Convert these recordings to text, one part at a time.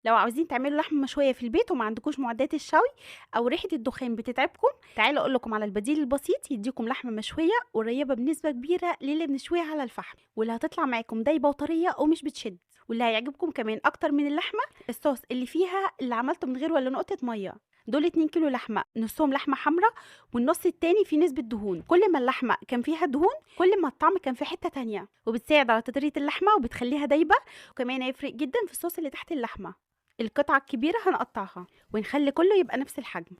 لو عاوزين تعملوا لحمه مشوية في البيت وما عندكوش معدات الشوي او ريحه الدخان بتتعبكم، تعالوا اقول لكم على البديل البسيط يديكم لحمه مشوية قريبه بنسبة كبيرة للي بنشويها على الفحم، واللي هتطلع معاكم دايبه وطريه ومش بتشد. واللي هيعجبكم كمان اكتر من اللحمة الصوص اللي فيها اللي عملته من غير ولا نقطة مية. دول 2 كيلو لحمه، نصهم لحمه حمراء والنص التاني فيه نسبه دهون. كل ما اللحمة كان فيها دهون كل ما الطعم كان في حتة تانية، وبتساعد على تطريه اللحمة وبتخليها دايبه، وكمان هيفرق جدا في الصوص اللي تحت اللحمة. القطعة الكبيرة هنقطعها ونخلي كله يبقى نفس الحجم.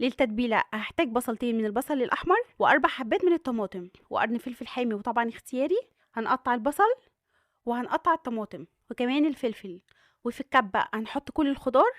للتتبيله هحتاج بصلتين من البصل الاحمر و4 حبات من الطماطم وقرن فلفل حامي، وطبعا اختياري. هنقطع البصل وهنقطع الطماطم وكمان الفلفل، وفي الكبه هنحط كل الخضار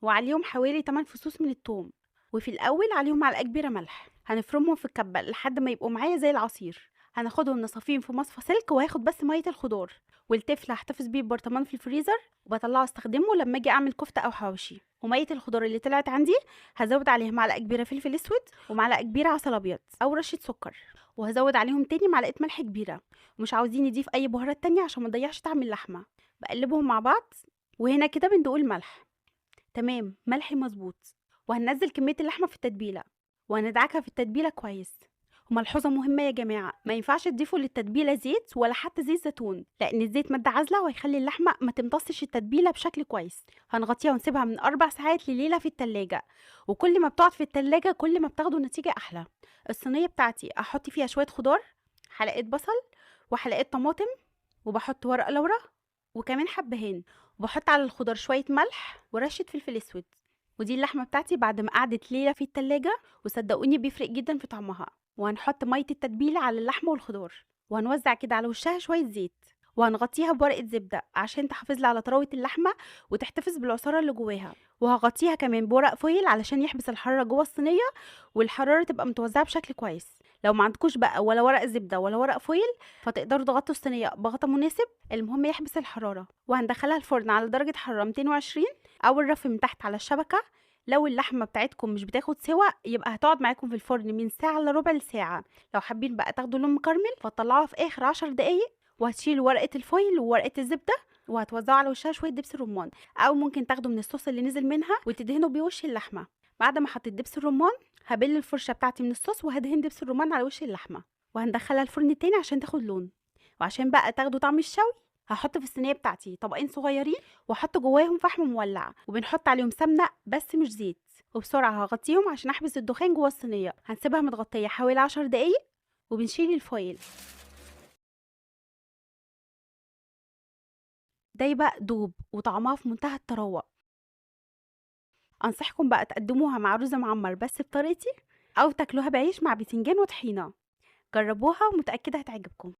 وعليهم حوالي 8 فصوص من الثوم، وفي الاول عليهم معلقه كبيرة ملح. هنفرمهم في الكبه لحد ما يبقوا معايا زي العصير. هناخدهم نصفيهم في مصفى سلك وهاخد بس مية الخضار، والتفل هحتفظ بيه ببرطمان في الفريزر وبطلعه استخدمه لما اجي اعمل كفته او حواوشي. ومية الخضار اللي طلعت عندي هزود عليها معلقه كبيرة فلفل اسود ومعلقة كبيرة عسل ابيض او رشه سكر، وهزود عليهم تاني معلقه ملح كبيرة. ومش عاوزين نضيف اي بهارات تانية عشان ما نضيعش طعم اللحمة. بقلبهم مع بعض، وهنا كده بندوق الملح. تمام، ملحي مظبوط. وهننزل كمية اللحمة في التتبيله وهندعكها في التتبيله كويس. وملحوظه مهمة يا جماعة، ما ينفعش تضيفوا للتتبيله زيت ولا حتى زيت زيتون، لان الزيت مادة عازله وهيخلي اللحمة ما تمتصش التتبيله بشكل كويس. هنغطيها ونسيبها من 4 ساعات لليلة في التلاجة، وكل ما بتقعد في التلاجة كل ما بتاخدوا نتيجة احلى. الصينية بتاعتي احط فيها شوية خضار، حلقة بصل وحلقه طماطم، وبحط ورق لورا وكمان حبهان، وبحط على الخضار شوية ملح ورشه فلفل اسود. ودي اللحمة بتاعتي بعد ما قعدت ليلة في التلاجة، وصدقوني بيفرق جدا في طعمها. وهنحط مية التتبيله على اللحمة والخضار، وهنوزع كده على وشها شوية زيت، وهنغطيها بورقه زبدة عشان تحافظ لي على طراوه اللحمة وتحتفظ بالعصاره اللي جواها. وهغطيها كمان بورق فويل علشان يحبس الحرارة جوه الصينية والحرارة تبقى متوزعة بشكل كويس. لو ما عندكوش بقى ولا ورق زبدة ولا ورق فويل فتقدروا تغطوا الصينية بغطا مناسب، المهم يحبس الحرارة. وهندخلها الفرن على درجه حرارة 220 او الرف من تحت على الشبكة. لو اللحمة بتاعتكم مش بتاخد سوا يبقى هتقعد معاكم في الفرن من ساعة الا ربع لساعة. لو حابين بقى تاخدوا لون مكرمل فتطلعوها في اخر 10 دقايق، وهتشيلوا ورقة الفويل وورقة الزبدة وهتوزعوا على وشها شوية دبس الرمان، او ممكن تاخدوا من الصوص اللي نزل منها وتدهنوا بيه وش اللحمة. بعد ما حطيت دبس الرمان هبل الفرشة بتاعتي من الصوص وهدهن دبس الرمان على وش اللحمة، وهندخلها الفرن تاني عشان تاخد لون. وعشان بقى تاخدوا طعم الشوي هحط في الصينية بتاعتي طبقين صغيرين واحط جواهم فحم مولع، وبنحط عليهم سمنه بس مش زيت، وبسرعة هغطيهم عشان احبس الدخان جوه الصينية. هنسيبها متغطيه حوالي 10 دقايق وبنشيل الفويل. دايبه دوب وطعمها في منتهى الطراوه. انصحكم بقى تقدموها مع رز معمر بس بطريقتي، او تاكلوها بعيش مع بتنجان وطحينه. جربوها ومتاكده هتعجبكم.